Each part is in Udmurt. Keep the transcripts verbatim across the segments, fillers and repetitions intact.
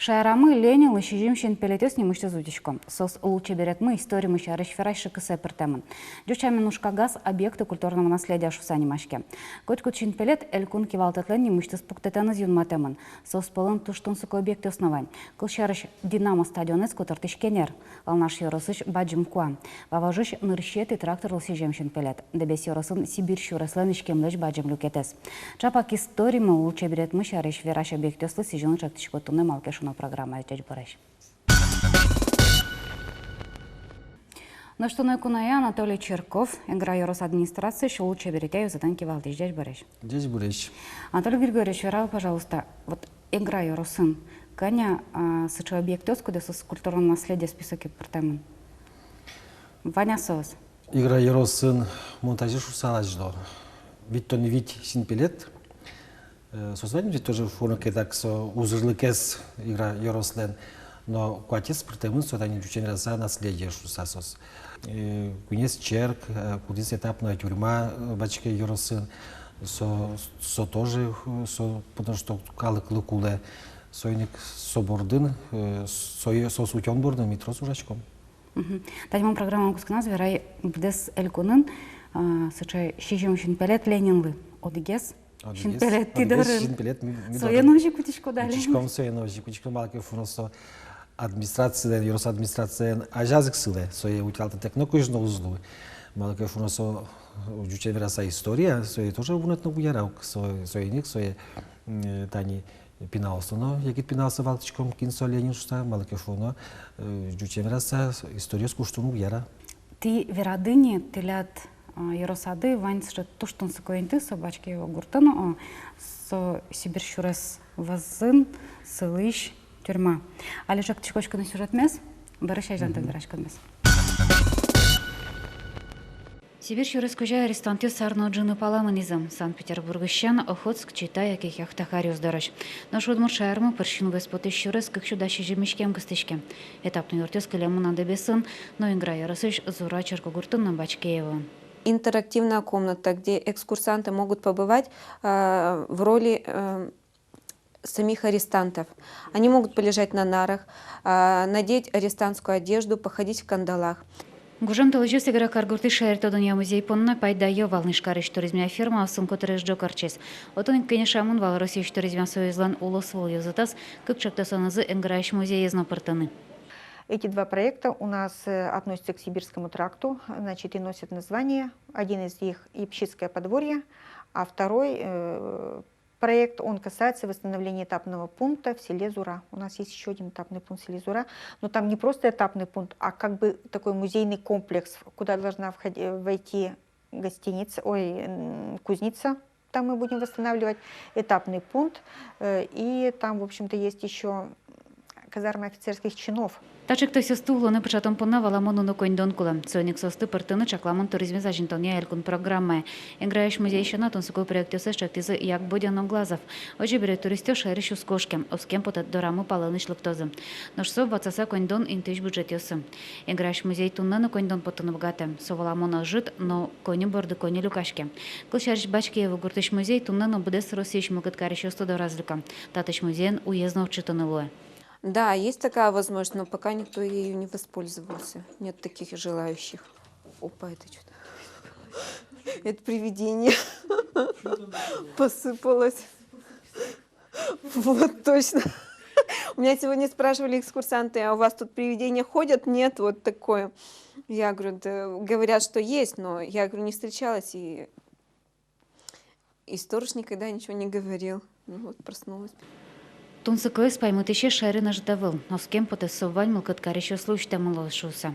Шаерамы Ленинлы сизьым синпелетъёс нимысьтыз утисько. Соос лулчеберетмы историмы сярысь верась шыкысэ пыртэмын. Ӟуч сямен ужкагаз «Объекты культурного наследия» шуыса нимаське. Котькуд синпелет элькун кивалтэтлэн нимысьтыз пуктэтэныз юнматэмын. Соос пӧлын туж тунсыко объектъёс но вань. Кылсярысь, «Динамо» стадионэз котыртӥсь кенер, Алнаш ёросысь бадӟым куа, Вавожысь нырысетӥ тракторлы сӥзем синпелет, Дэбес ёросын Сибирь сюреслэн иськемлэсь бадӟым люкетэз. Чапак историмы, лулчеберетмы сярысь верась объектъёслы сӥзьыны ӵектӥсько туннэ «Малы ке шуоно» программаын. Ӟечбуресь! Нош туннэ куное Анатолий Черков, Эгра ёрос администрациысь лулчеберетъя ёзэтэн кивалтӥсь. Ӟечбуресь! Ӟечбуресь! Анатолий Григорьевич, вералэ, пожалуйста, вот Эгра ёросын кӧня, а, сыӵе объектъёс, кудъёсыз культурное наследие списоке пыртэмын? Вань-а соос? Эгра ёросын, мон тазьы шуысал азьло, витьтон вить синпелет. Э, соос вань ведь тоже, шуоно ке, так, со узырлыкез Эгра ёрослэн. Но куатез пыртэмын со, тани ӟуч сямен вераса, наследие шуыса соос. Э, куинез черк, э, кудӥз этапной тюрьма, э, Бачке ёросын. Со, со тоже, э, со, потому что калыклы кулэ. Соин ик со бордын, э, сое, соос утён бордын ми трос ужаськом. Мгм. Тани мон программамы кутсконаз верай, быдэс элькунын, а, сыӵе сизьым синпелет Ленинлы. Одӥгез. Одӥгез. Синпелет, одӥгез тӥ дорын. Синпелет ми, ми дорын. Сое но озьы ик утиськоды-а? Утиськом, сое но озьы ик утиськом, малы ке шуоно со администрациен, ёрос администрациен азяз ик сылэ, сое утялтытэк но кызьы но уз луы. Малы ке шуоно со, ӟуч сямен вераса, история, сое тоже вунэтыны уг яра ук, со, соин ик сое, м, тани пиналъёслы но, егит пиналъёслы валэктӥськом, кин со Ленин шуыса, малы ке шуоно, э, ӟуч сямен вераса, историез куштыны уг яра. Тӥ верады ни, тӥляд, а, ёросады вань сыӵе туж тунсыко инты, со Бачкеево гуртын, а, со Сибирь сюрес вӧзын сылӥсь тюрьма. Али ӵектӥсько учкыны сюжетмес, бӧрысь азьланьтом вераськонмес. Сибирь сюрес кузя арестантъёс ар но ӝыны пала мынӥзы. Санкт-Петербургысен Охотск, Чита яке Кяхта каръёс дорозь. Нош удмурт шаермы пыр синвуэз потӥсь сюрес кык сю дас сизьым иськем кыстӥське. Этапной юртъёс кылемын на Дэбесын но Эгра ёросысь Зура черкогуртын но Бачкеевоын. Интерактивная комната, где экскурсанты могут побывать, э, в роли, э, самих арестантов. Они могут полежать на нарах, а, надеть арестантскую одежду, походить в кандалах. Гужем толэзьёс Эгра каргуртысь шаертодонъя музей понна пайдаё вал. Ижкарысь туризмъя фирмаосын котырес ӝог ортчиз. Отын ик кенешамын вал Россиысь туризмъя союзлэн улосвыл ёзэтэз кык ӵектосэнызы Эграысь музеез но пыртыны. Эти два проекта у нас, э, относятся к Сибирскому тракту, значит, и носят название. Один из них — Ипчицкое подворье, а второй, э, проект, он касается восстановления этапного пункта в селе Зура. У нас есть ещё один этапный пункт в селе Зура, но там не просто этапный пункт, а как бы такой музейный комплекс, куда должна входи-, войти гостиница, ой, м, кузница. Там мы будем восстанавливать этапный пункт, э, и там, в общем-то, есть ещё казарма офицерских чинов. Та ӵектосъёсты улонэ пыӵатон понна валамон уно коньдон кулэ. Соин ик соосты пыртыны чакламын туризмез азинтонъя элькун программае. Эграысь музей сяна тунсыко проектъёссэс ӵектӥзы Ягбодя но Глазов. Озьы бере, туристъёс шаерысь уз кошке, оскем потэ дорамы палэнысь лыктозы. Нош со ватсаса коньдон интыысь бюджетъёсы. Эграысь музей туннэ но коньдон поттыны быгатэ. Со валамон ӧжыт, но коньы борды коньы люкаське. Кылсярысь, Бачкеево гуртысь музей туннэ но быдэс Россиысь мылкыд карисьёсты дораз люка. Татысь музейын уездной ӵектыны луэ. Да, есть такая возможность, но пока никто ею не воспользовался. Нет таких желающих. Опа, это чё-то. Это привидение. Посыпалось. Вот, точно. У меня сегодня спрашивали экскурсанты: «А у вас тут привидения ходят?» Нет, вот такое. Я говорю: «Да, говорят, что есть, но я, говорю, не встречалась». И И сторож никогда ничего не говорил. Ну вот, проснулась. Тунсыкоез паймытӥсез шаерын ӧжыт ӧвӧл. Оскем потэ, со вань мылкыд карисьёслы усьтэмын луоз шуыса.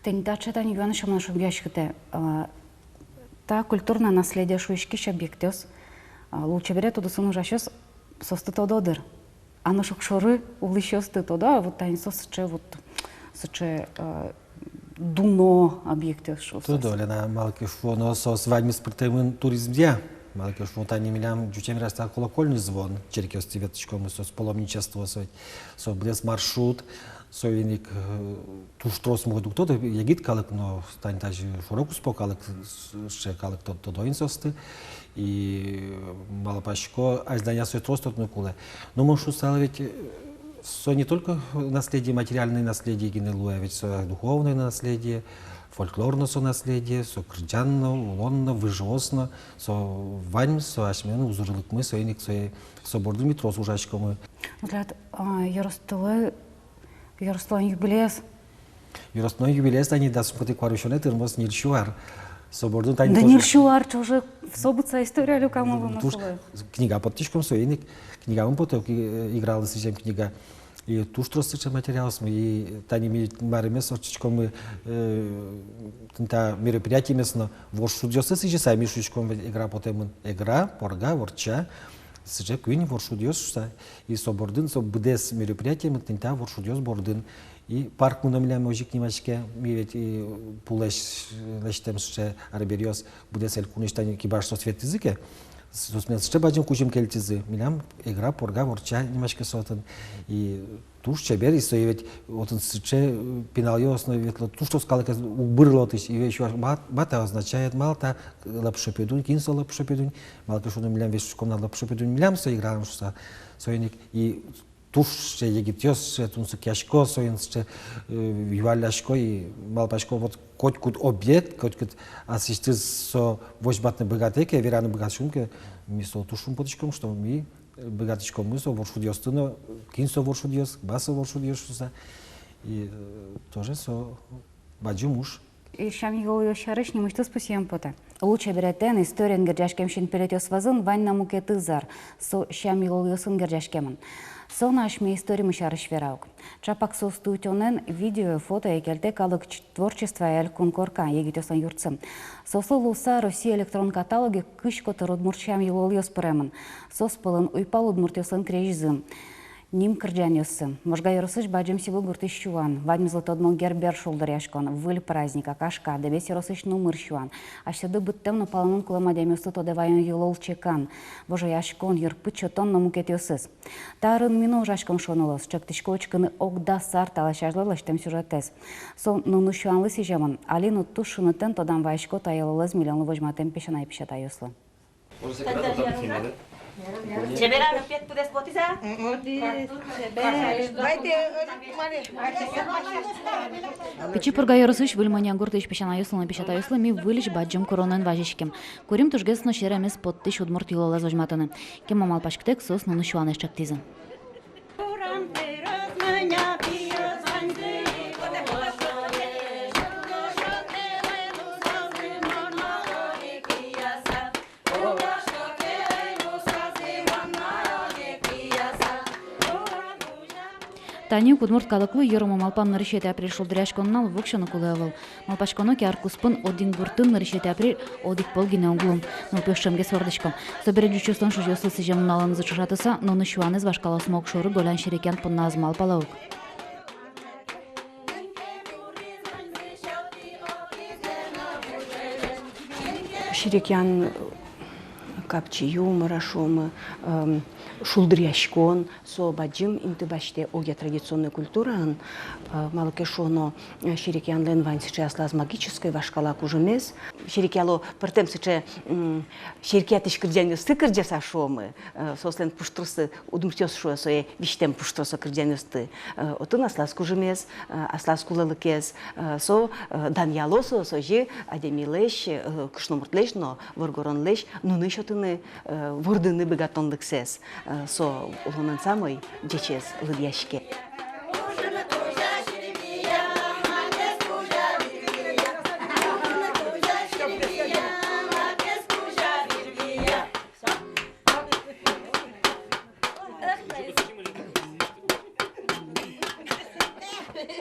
Тӥни таӵе тани юан сямен шугъяськытэ. А, та культурное наследие шуиськись объектъёс, а, лулчеберет удысын ужасьёс соосты тодо дыр. А нош огшоры улӥсьёсты тодо-а, вот тани со сыӵе, вот сыӵе, э, дуно объектъёс шуыса? Тодо, Лена, малы ке шуоно, соос ваньмыз пыртэмын туризмъя. Малы ке шуоно, тани милям ӟуч сямен вераса колокольный звон, черкъёстӥ ветлӥськом, соос паломничество, со, со быдэс маршрут. Соин ик, э, туж трос мукет уг тодо егит калык но, тани тазьы шоро-куспо калык, с-, сыӵе калык то-, тодо ини соосты. И малпасько, азьланяз сое трос тодыны кулэ. Но мон шуысал, ведь, э, со не только наследие, материальное наследие гинэ луэ, ведь со духовное наследие, фольклорное со наследие, со кырӟан но, улон но, выжыос но, со ваньмыз, со асьмелэн узырлыкмы, соин ик сое, со бордын ми трос ужаськомы. Мон тӥляд, а, ёростылы Ёростылэн юбилеез. Ёростылэн юбилеез тани дас укмысэтӥ куарусёнэ тырмоз ньыль сю ар. Со бордын тани... Да тоже ньыль сю ар ӵоже со быдӟа история люкамын луоз. Туж кулэ. Книга поттӥськом, соин ик книгамы потэ, ки-, э, Игралы сӥзем книга. И туж трос сыӵе материалъёсмы, и тани ми марымес ортчытӥськомы, э, тӥни та мероприятиемес но воршудъёсты сӥзьыса, ми шуиськом, ведь Игра потэмын: Игра, Порга, Ворча. Сыӵе куинь воршудъёс шуыса. И со бордын, со быдэс мероприятиемы тӥни та воршудъёс бордын. И паркмы но милям озьы ик нимаське, ми ведь и пулэсь лэсьтэм сыӵе арбериос быдэс элькунысь тани кибашлыос ветлӥзы ке, соос милям сыӵе бадӟым кузьым кельтӥзы, милям Игра, Порга, Ворча нимаське со отын. И туж чебер, и сое ведь отын сыӵе, э, пиналъёс но ветло, туж трос калыкез уг бырыло отысь, и ведь шуо: ма, ма та означает, малы та Лопшо Педунь, кин со Лопшо Педунь, малы ке шуоно, милям ведь шуиськом на Лопшо Педунь милям со Игралэн шуыса. Соин ик и туж сыӵе егитъёс сыӵе тунсыкъясько, соин сыӵе, э, юаллясько и малпасько, вот котькуд объект, котькуд аслэсьтыз со возьматыны быгатэ ке, вераны быгатӥськом ке, ми со туж шумпотӥськом, что ми быгатӥськомы со воршудъёсты но, кин со воршудъёс, ма со воршудъёс шуыса. И, э, тоже со бадӟым уж. И сям-йылолъёс сярысь нимысьтыз пусъеме потэ. Лулчеберетэн, историен герӟаськем синпелетъёс вӧзын вань на мукетыз ар, со сям-йылолъёсын герӟаськемын. Со но асьме историм сярысь вера ук. Чапак соосты утёнэн видео, фото ик кельтэ калык ч-, творчествоя элькун корка, егитъёслэн юртсы. Соослы луыса Россия электрон каталоге кызь котыр удмурт сям-йылолъёс пыремын. Соос пӧлын уйпал удмуртъёслэн крезьзы, ним кырӟанъёссы. Можга ёросысь Бадӟым Сибыл гуртысь сюан, ваньмызлы тодмо Гербер шулдыръяськон, Выль праздник, Акашка, Дэбес ёросысь Нумыр сюан, асьсэды быдтэм но палэнын кулэм адямиосты тодэ ваён йылол-чекан, вожояськон, йырпыд сётон но мукетъёсыз. Та арын ми но ужаськом шуоно луоз, ӵектӥсько учкыны ог дас ар талэсь азьло лэсьтэм сюжетэз. Со нуны сюанлы сӥземын, али но туж шунытэн тодам вайисько та йылолэз милемлы возьматэм песянай-песятайёслы. Чебер ар, пе, пыдэс потӥз-а? Пичи Пурга ёросысь Выль Монья гуртысь песянайёслы но песятайёслы ми выльысь бадӟым куронэн вазиським. Курим тужгес но серемес поттӥсь удмурт йылолэз возьматыны. Кема малпаськытэк, соос нуны сюанэз ӵектӥзы. Тани ук удмурт калыклы йырмо малпан нырысетӥ апрель шулдыръяськон нунал воксё но кулэ ӧвӧл. Малпаськоно ке, ар куспын одӥг гуртын нырысетӥ апрель одӥг пол гинэ уг лу. Нылпиос ӵемгес вордӥсько. Собере ӟучъёслэн шузиослы сӥзем нуналэнызы ӵошатыса, нуны сюанэз вашкалаосмы огшоры голян серекъян понна ӧз малпало ук. Серекъян, капчи юмор, а шуомы, эм, шулдыръяськон, со бадӟым инты басьтэ огъя традиционной культураын, э, малы ке шуоно, э, серекъянлэн вань сыӵе аслаз магической вашкала кужымез. Серекъяло пӧртэм сыӵе, м, серекъятӥсь кырӟанъёсты кырӟаса, шуомы, э, соослэн пуштроссы, удмуртъёс шуо сое визьтэм пуштросо кырӟанъёсты. Э, отын аслаз кужымез, э, аслаз кулэлыкез, э, со, э, данъяло соос озьы адямилэсь, э, кышномуртлэсь но воргоронлэсь нуны сётыны, э, вордыны быгатонлыксэс. Э, со улонын самой ӟечез лыдъяське.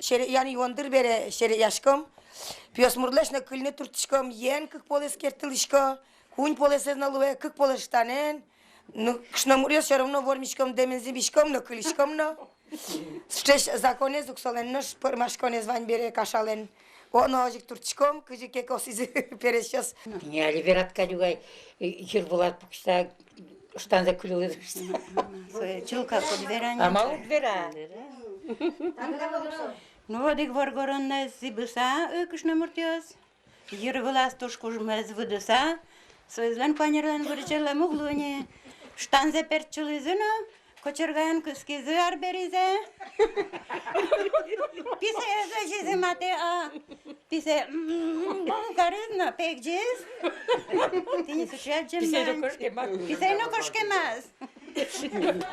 Серекъян юон дыр бере серекъяськом. Пиосмуртлэсь но кыльыны турттӥськом, ен кык полэс керттылӥсько, куинь полэсэз но луэ, кык полэс штанэн. Ну, кышномуртъёс всё равно вормиськом, дэмен зӥбиськом но, кылиськом но. Сыӵе законэз ук солэн, нош пӧрмаськонэз вань бере кашалэн. О, но озьы ик турттӥськом, кызьы ке косӥзы пересьёс. Не, али верад кадь ук ай, и, йырбулат пуксьыса, штанзэ кыльылӥз. Сое чылкак уд вера ни. А ма уд вера? Ну, одӥг воргоронэз зӥбыса, ы, кышномуртъёс йыр вылаз туж кужмоез выдыса, соизлэн куанерлэн вырӟелэм уг луы ни. Штанзэ пертчылӥзы но, кочергаян кыскизы арберизэ. Писэез озьы зӥматэ, а писэ, м, кариз но пегӟиз. Тӥни сыӵе адӟеммы. Писэ но кошкемаз. Писэ но кошкемаз.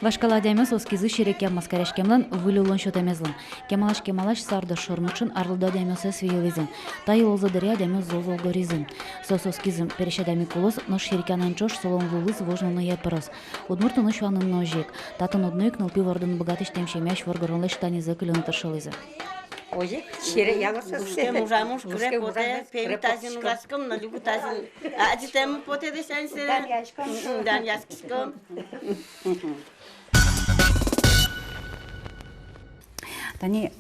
Вашкала адямиос оскизы серекъям маскаръяськемлэн, выль улон сётэмезлэн. Кемалась-кемалась сар дас шормуӵын арлыдо адямиосыз виылӥзы. Та йылолзы дыре адямиос зол-зол горизы. Соос оскизы: пересь адями кулоз, нош серекъянэн ӵош солэн лулыз вож нуные пыроз. Удмурт нунысь ванын но озьы ик. Татын одно ик нылпи вордын быгатӥсьтэм семьясь воргоронлэсь штанизэ кыльыны тыршылӥзы. Озьы ик серекъяло соос. Гушкем ужам уж, кыре потэ, пери тазьын ужаськом но, люку тазьын. Адӟытэм потэ десяньсэ. Данъяськом. Данъяськиськом. Тани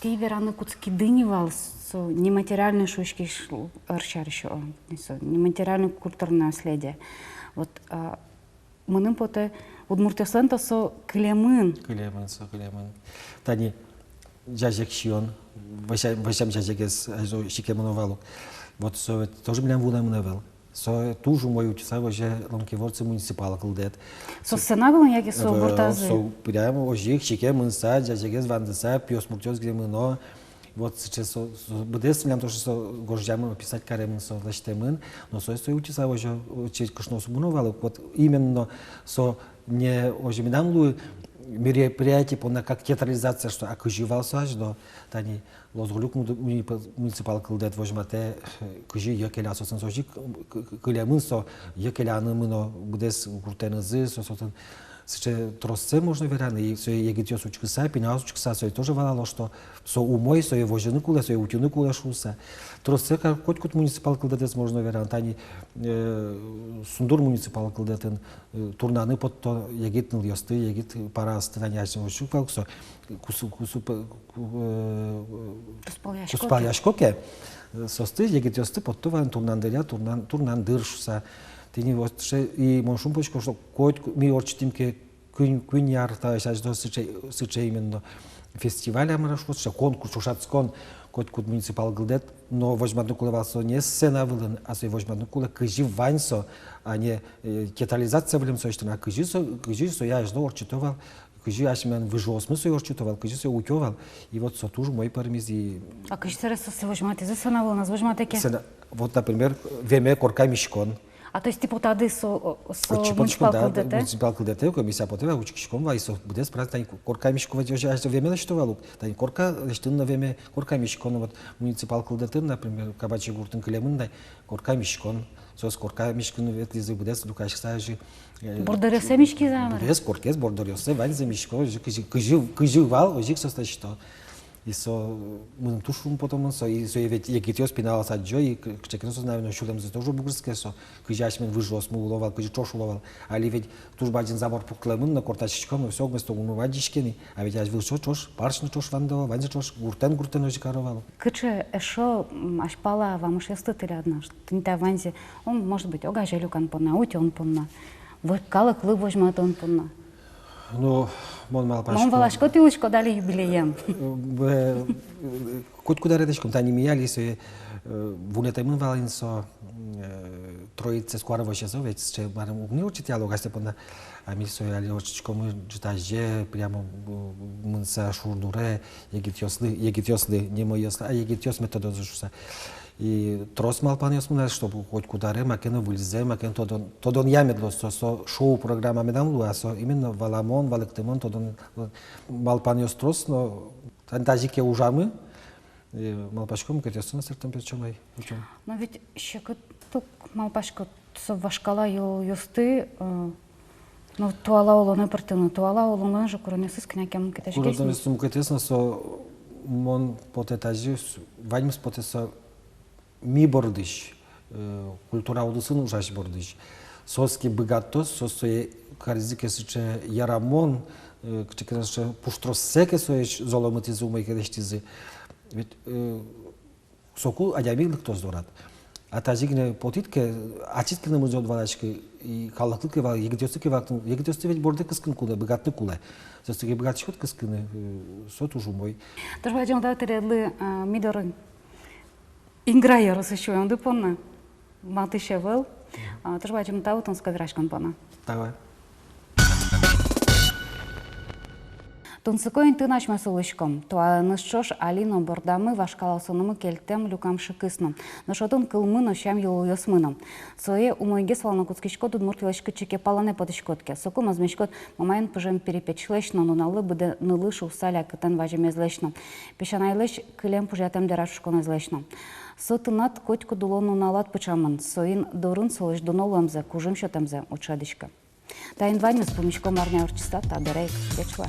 тӥ вераны кутскиды ни вал со нематериальной, шуиськись, ӧр сярысь, о, не со, нематериальной культурной наследие. Вот, а, мыным потэ, удмуртъёслэн-то со кылемын. Кылемын, со кылемын. Тани ӟазег сиён, вӧсям, вӧсям ӟазегез азьло сике мыно вал ук. Вот со ведь тоже милям вунэмын ӧвӧл. Со туж умой утьыса возе Лонки-Ворцы муниципал кылдэт. Со сцена вылын яке со, э, гуртазы? Со прямо озьы ик сике мыныса, ӟазегез вандыса, пиосмуртъёс гинэ мыно. Вот сыӵе со, со быдэс милям тоже со гожъямын, описать каремын, со лэсьтэмын. Но со, со утьыса возе, отчы кышноос уг мыно вал ук. Вот именно со не озьы медам луы мероприятие понна, как театрализация, что, а кызьы вал со азьло, тани Лозгулюк муд-, муни-, муниципал кылдэт возьматэ, э, кызьы йӧ келя соослэн, со озьы к-, к-, к-, кылемын, со йӧ келяны мыно быдэс гуртэнызы, со, со отын сыӵе троссэ можно вераны, и со егитъёс учкыса, пиналъёс учкыса, сое тоже валало, что со умой, сое возьыны кулэ, сое утьыны кулэ шуыса. Троссэ ка-, котькуд муниципал кылдэтэз можно вераны, тани, э, Сундур муниципал кылдэтын, э, турнаны потто егит нылъёсты, егит параосты, тани асьмеос учкы вал ук, со кусып, кусып, э, кузпалъясько ке. Кузпалъясько ке, э, соосты, егитъёсты потто вал турнан дыръя, турнан, турнан дыр шуыса. Тӥни вот сыӵе, и мон шумпотӥсько, что коть ку-, ми ортчытӥм ке куинь, куинь ар талэсь азьло сыӵе, сыӵе именно фестиваль, а мар-а шуод, сыӵе конкурс, ӵошатскон, котькуд муниципал кылдэт, но возьматыны кулэ вал со не сцена вылын, а со возьматыны кулэ, кызьы вань со, а не, э, театрализация вылэм со лэсьтыны, а кызьы со, кызьы сое азьло ортчыто вал, кызьы асьмелэн выжыосмы сое ортчыто вал, кызьы сое утё вал. И вот со туж умой пӧрмиз и... А кызьы сэре со, со возьматӥзы, сцена вылын ӧз возьматэ ке? Сцена, вот, например, веме корка миськон. А то есть тӥ потады со, со... Отчы потӥськом, муниципал кылдэтэ? Муниципал кылдэтэ, комиссия потэ вал, учкиськом вал, и со быдэс праздник, тани корка миськон, вот, озьы, озьы веме лэсьто вал ук. Тани корка лэсьтыны но веме, корка миськон, вот, муниципал кылдэтын, например, Кабачи гуртын кылемын на, корка миськон. Соос корка миськыны ветлӥзы, быдэс люкаськыса озьы, э, борддоръёссэ миськизы-а, мар-а? Быдэс коркаез, борддоръёссэ, ваньзэ мисько, озьы кызьы, кызьы, кызьы вал, озьы ик соос лэсьто. И со, мыным туж шумпотэмын со, и сое ведь егитъёс, пиналъёс адӟо, и к-, кыӵе ке но соос, наверно, сюлэмзы тоже бугырске со, кызьы асьмелэн выжыосмы уло вал, кызьы ӵош уло вал. Али ведь туж бадӟым забор пуктылэмын но, кортаськиськом но, всё, огмес то уг но вазиське ни, а ведь азьвыл ӵош, ӵош, парсь но ӵош вандо вал, ваньзэ ӵош, гуртэн, гуртэн озьы каро вал. Кыӵе эшшо, м, азьпала вамышъёсты тӥляд на, тӥни та ваньзэ, м, может быть, огазе люкан понна, утён понна, выль калыклы возьматон понна? Ну, мон малпасько. Мон валасько, тӥ улӥськоды али юбилеен. Э, э, котькуд ар ӧтиськом, тани ми али сое, э, вунэтэмын вал ини со, э, Троицаез куаро возе со, ведь сыӵе марым уг ни ортчытъяло, гастэ понна, а ми сое али ортчытӥськом ӝытазе, прямо, э, мыныса шур дуре, егитъёслы, егитъёслы, не мӧйыослы, а егитъёс мед тодозы шуыса. И трос малпанъёс мынам, чтобы котькуд аре маке но выльзэ, маке но тодон, тодонъя мед луоз, со, со шоу-программа медам луы, а со именно валамон, валэктымон, тодон, малпанъёс трос, но тани тазьы ке ужамы, э, малпаськом, мукетъёсты но сэрттон пертчом ай, учком. Но ведь секыт ук, малпасько, со вашкала йылолъёсты, э, но туала улонэ пыртыны, туала улонлэн же куронъёсыз кӧня ке мукетэсь ке. Куронъёсыз мукетэсь, но со, мон потэ тазьы, с-, ваньмыз потэ со ми бордысь, э, культура удысын ужась бордысь. Соос ке быгато, соос сое каризы ке сыӵе ярамон, э, кыӵе ке но сыӵе пуштроссэ ке сое золомытӥзы, умой ке лэсьтӥзы. Ведь, э, соку адями лыктоз дорад. А тазьы гинэ потӥд ке, ачид ке но музъёд валаськы, и калыклы ке вал, егитъёслы ке вал, егитъёслы ведь борды кыскыны кулэ, быгатыны кулэ. Соосты ке быгатӥськод кыскыны, э, со туж умой. Туж бадӟым тау тӥледлы, э, ми доры, Ингра ёросысь вуэмды понна. Матысь ӧвӧл. А, туж бадӟым тау тунсыко вераськон понна. Тау. Тунсыко интыын асьмеос улӥськом. Туалэныз ӵош али но бордамы, вашкалаосынымы кельтэм люкам шыкыс но. Нош отын кылмы но, сям-йылолъёсмы но. Сое умойгес вал но кутскиськод удмуртъёслэсь кытчы ке палэнэ потӥськод ке. Соку мӧзмиськод мамаен пыжем перепечлэсь но, нуналлы быдэ нылы шуыса лякытэм ваземезлэсь но, песянайлэсь кылем пужъятэм дэрашконэзлэсь но. Со тынад котькуд улон нуналад пыӵамын, соин дорын солэсь дуно луэмзэ, кужым сётэмзэ уд шӧдӥськы. Таин ваньмыз, пумиськом арня ортчыса та дыре ик. Ӟеч луэ.